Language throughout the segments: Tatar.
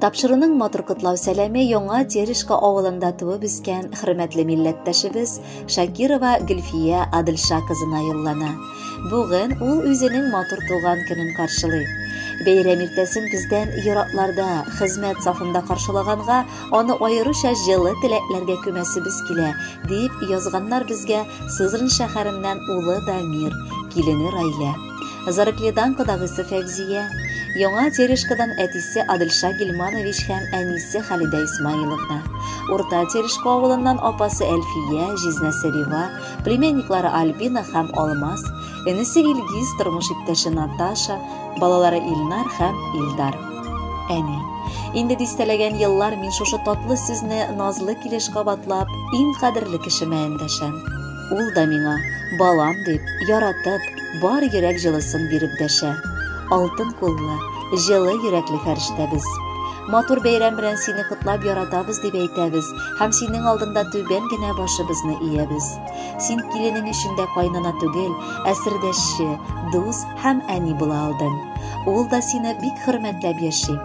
Тапшыруның матур котлау сәламе Яңа Терешка авылында туып үскән хөрмәтле милләттәшебез Шакирова Гөлфия Адылша кызына юллана. Бүген ул үзенең матур туган көнен каршылый. Бәйрәм иртәсен бездән ир-атларда, хезмәт сафында каршылаганга, аны аеруча җылы теләкләргә күмәсебез килә, дип язганнар безгә Сызрань шәһәреннән улы Дамир, килене Райлә. Зарыклидан кодагыйсы Фәвзия, Яңа Терешкадан әтисе Адылша Гильманович һәм әнисе Халидә Исмаиловна, Урта Терешка авылыннан апасы Әлфия, җизнәсе Рива, племянниклары Альбина һәм Алмаз, энесе Илгиз, тормыш иптәше Наташа, балалары Илнар һәм Илдар. Әни, инде дистәләгән еллар мин шушы татлы сүзне назлы килеш кабатлап, иң кадерле кешемә эндәшәм. Ул да миңа, балам дип, яратып, бар йөрәк җылысын биреп дәшә. Алтын куллы, җылы йөрәкле фәрештәбез. Матур бәйрәм белән сине котлап яратабыз дип әйтәбез һәм синең алдында түбән генә башыбызны иябез. Син киленең өчен дә кайнана түгел, ә сердәшче, дус һәм әни була алдың. Ул да сине бик хөрмәтләп яши.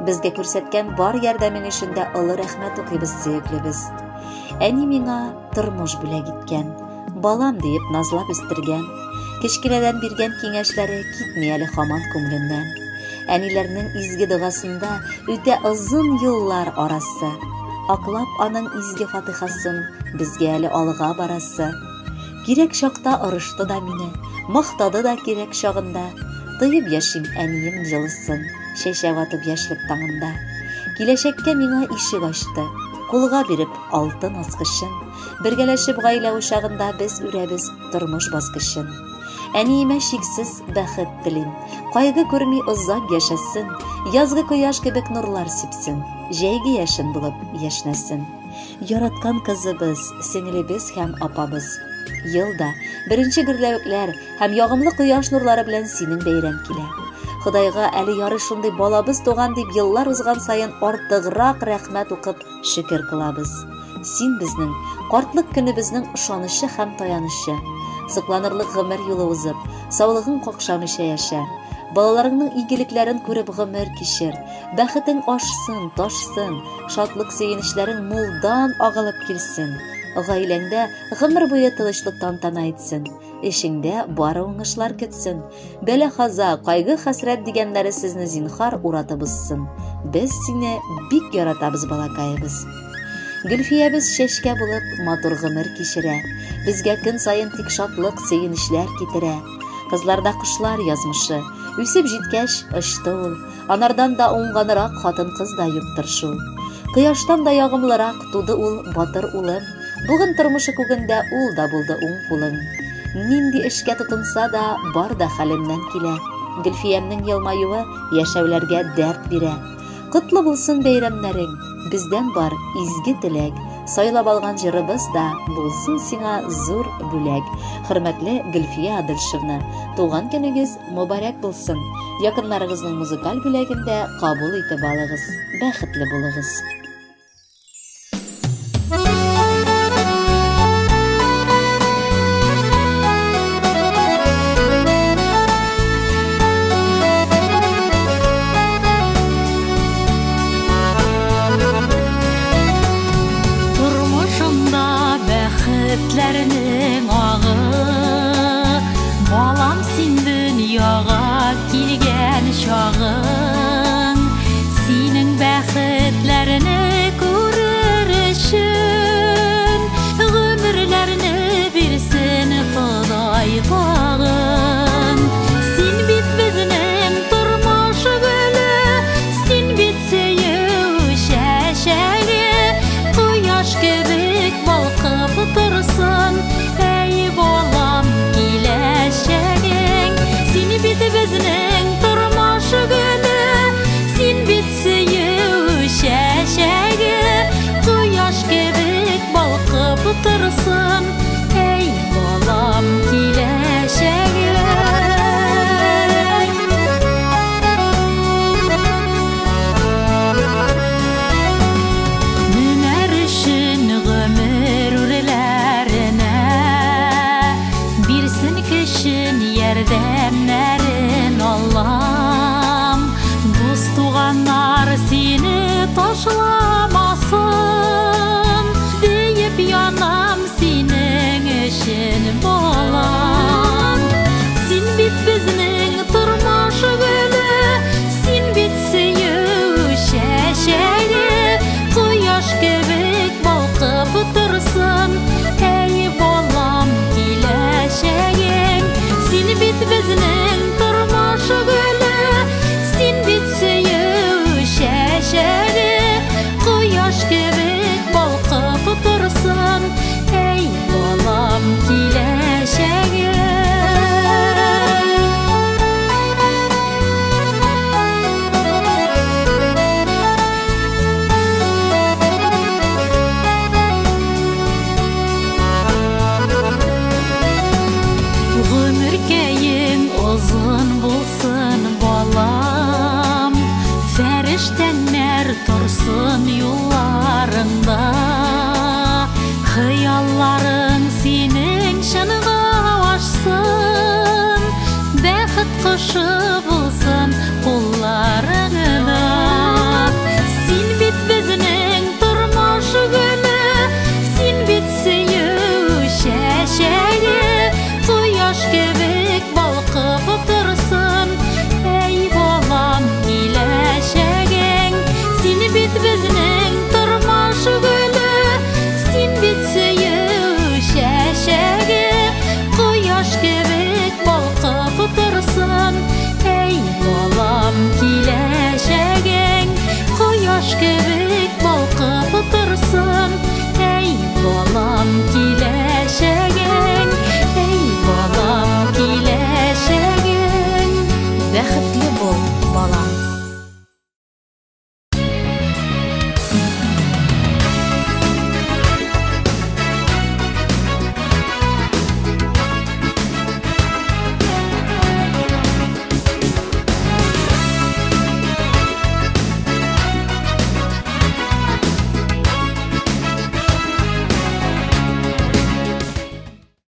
Безгә күрсәткән бар ярдәмең өчен дә олы рәхмәт укыйбыз, сөеклебез. Әни миңа тормыш бүләк иткән, балам диеп назлап үстергән, кечкенәдән биргән киңәшләре китми әле хаман күңелемнән. Әниләрнең изге догасында үтә озын юллар арасы. Аклап аның изге фатихасын, безгә әле алга барасы. Кирәк чакта орышты да мине, мактады да кирәк чагында. Тоеп яшим әнием җылысын, чәчәк атып яшьлек таңында. Киләчәккә миңа ишек ачты, кулга биреп алтын ачкычын. Бергәләшеп гаилә учагында без үрәбез тормыш баскычын. Әниемә чиксез бәхет телим. Кайгы күрми озак яшәсен, язгы кояш кебек нурлар сипсен, җәйге яшен булып яшьнәсен. Яраткан кызыбыз, сеңлебез һәм апабыз. Елда беренче гөрләвекләр һәм ягымлы кояш нурлары белән синең бәйрәм килә. Ходайга әле ярый шундый балабыз туган дип еллар узган саен артыграк рәхмәт укып шөкер кылабыз. Син безнең картлык көнебезнең ышанычы һәм таянычы. Сокланырлык гомер юлы узып, саулыгың какшамыйча яшә. Балаларыңның игелекләрен күреп гомер кичер. Бәхетең ашсын, ташсын, шатлык сөенечләрең мулдан агылып килсен. Гаиләңдә гомер буе тынычлык тантана итсен. Эшеңдә бары уңышлар көтсен. Бәла-хаза, кайгы-хәсрәт дигәннәре сезне зинхар уратып узсын. Без сине бик яратабыз, балакаебыз. Гөлфиябез чәчкә булып матур гомер кичерә. Безгә көн саен тик шатлык, сөенечләр китерә. Кызларда кошлар язмышы. Үсеп җиткәч, очты ул. Анардан да уңганрак хатын-кыз да юктыр шул. Кояштан да ягымлырак туды ул батыр улым. Бүген тормышы күгендә ул да булды уң кулым. Нинди эшкә тотынса да, бар да хәленнән килә. Гөлфиямнең елмаюы яшәүләргә дәрт бирә. Котлы булсын бәйрәмнәрең, бездән бар изге теләк. Сайлап алган җырыбыз да булсын сиңа зур бүләк. Хөрмәтле Гөлфия Адылшевна, туган көнегез мөбарәк булсын. Якыннарыгызның музыкаль бүләген дә кабул итеп алыгыз. Бәхетле булыгыз. Тормышымда бәхетләрнең агы, балам син дөньяга килгән чагың, синең бәхетләрне күрер өчен гомерләрне бирсен Ходай тагын. Син бит безнең тормыш гөле, син бит сөю чәчәге, кояш кебек балкып торсын, әй балам киләчәгең. Син бит безнең тормыш гөле, син бит сөю чәчәге, кояш кебек балкып торсын, әй балам киләчәгең. Менәр өчен гомер үрләренә, бирсен көчен, ярдәмнәрен Аллам. Дус туганнар сине ташламасын. Диеп янам синең өчен, балам. Син бит безнең тормыш гөле, син бит сөю чәчәге. Кояш кебек балкып торсын, әй балам, киләчәгең. Син бит безнең тормыш гөле, син бит сөю чәчәге. Кояш кебек балкып торсын, әй балам, киләчәгең. Гомеркәең озын булсын, балам, фәрештәләр торсын юлларыңда. Хыялларың синең чынга ашсын, бәхет кошы